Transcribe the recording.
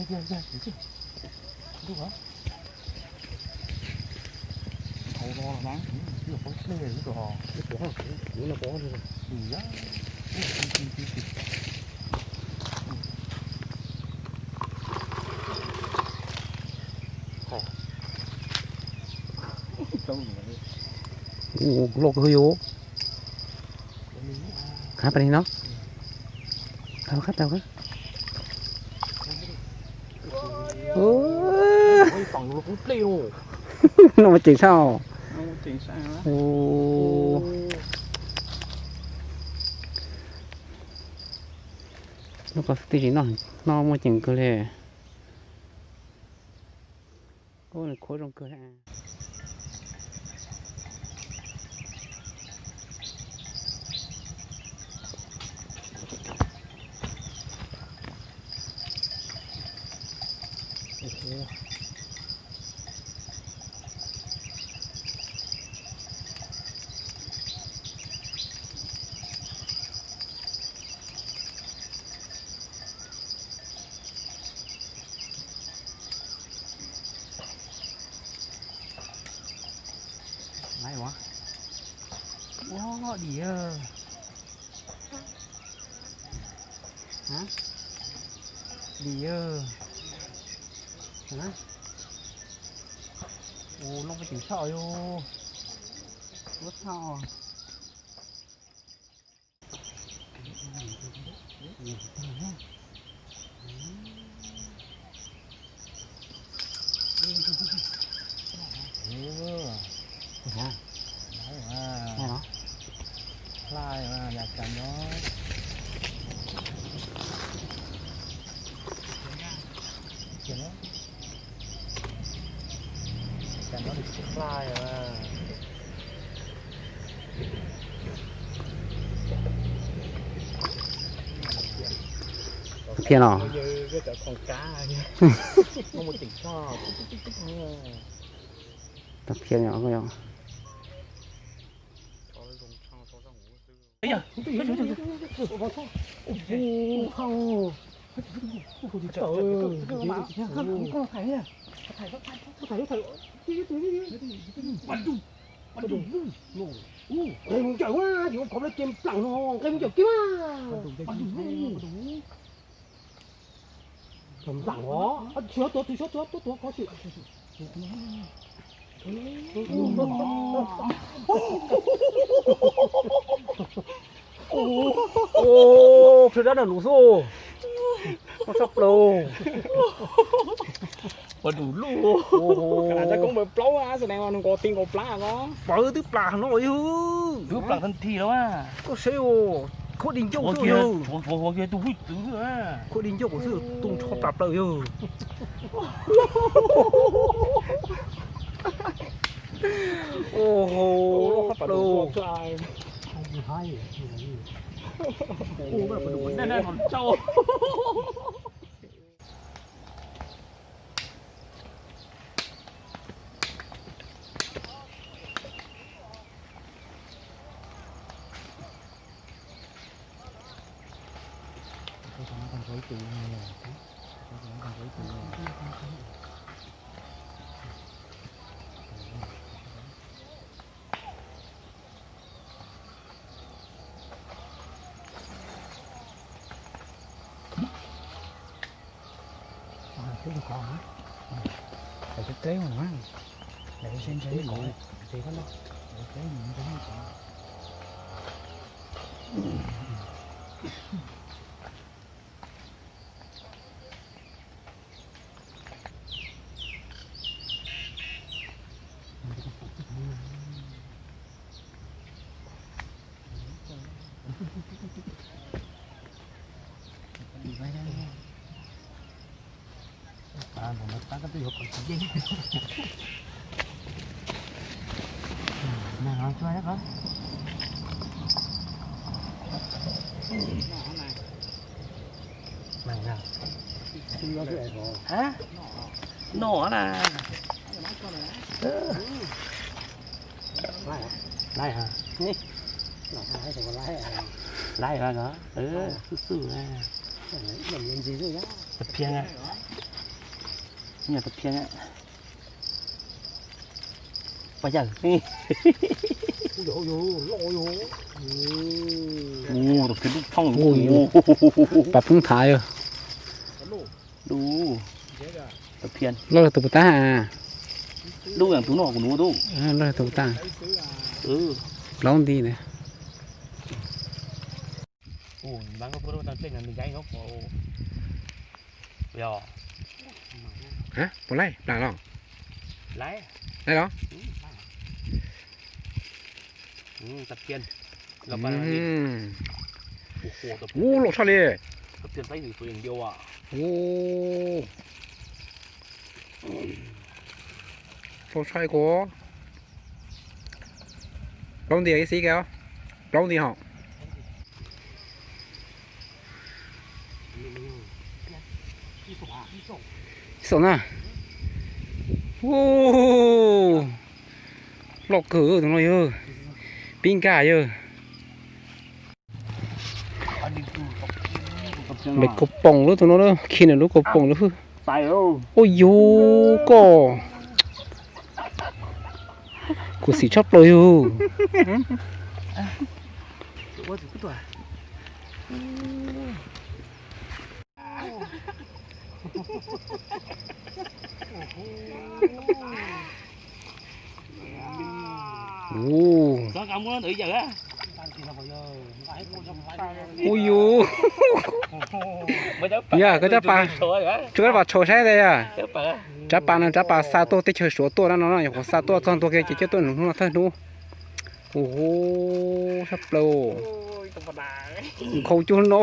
Yog, yog, yog, ntuj hov. Thaum no los mas, twb yog pob hle lub rau hov. Lub pov, lub no pov. Yog. Ua loj kawg yus. Khab pais li no. Khab, khab tau. Noj muaj ceem sab. Noj ko tib si noj, noj muaj ceem kawg li. Ub, nws khuab zoo kawg li. Laiv ua, ua dim, dim, ua loj ceem sab yus, ua tau. Phiaj los. Tau phiaj os. Nqe mus ncaws, yuav khov lawv ces nplam no, nqe mus ncaws kiag mas. Nplam os, tsis tuav, tsis tuav, tuav khov si. Ua, plhws dab ntawm lus xwb. Koj tshaj plaws. Ua du lug. Koj nkaus plaub, xav nws nkaus ti nkaus plab ko. Pawv twb plam no yog. Twb plam tag nthi los. Koj saib os, khuab di ncauj xwb yog. Khuab di ncauj kuv xwb tu nrho plam plaws yog. Ua, loj tshaj plaws. Twb khov, lawv twb teb no, lawv twb ntse, ntse koj no, lawv teb ntse. Noj na. Laib, laib, laib, xwb xwb. Phiaj na. Yog tus phiaj, pas yawg. Tus phiaj dub thooj. Pas poob thav yog. Dub, tus phiaj. Loj tus puas tag? Dub yog tus no kuv nuv dub. Loj tus puas tag? Plaub nti na. Puas laij plam los? Laij los? Ub, loj tshaj li. Ub, loj tshaj kuv. Plaub nti ib xib ke, plaub nti hos. Ib xom na. Ub, loj kawg tus no yog. Pib nkag yog. Npem kaus poom lub tus no, khi nws lub kaus poom lub hwj. Ua yug koj, kuv xim tshaj plaws yug. Ub, ub yug. Yog koj cov pas, tsuav cov pas tshau saib ntag yog. Cov pas no cov pas xa tuaj teb chaws Suav tuaj na no, nyuam qhuav xa tuaj txog ntua kiag ces coj tuaj nws hnub no thawj hnub. Ub, tshaj plaws. Nkhaus cuag no.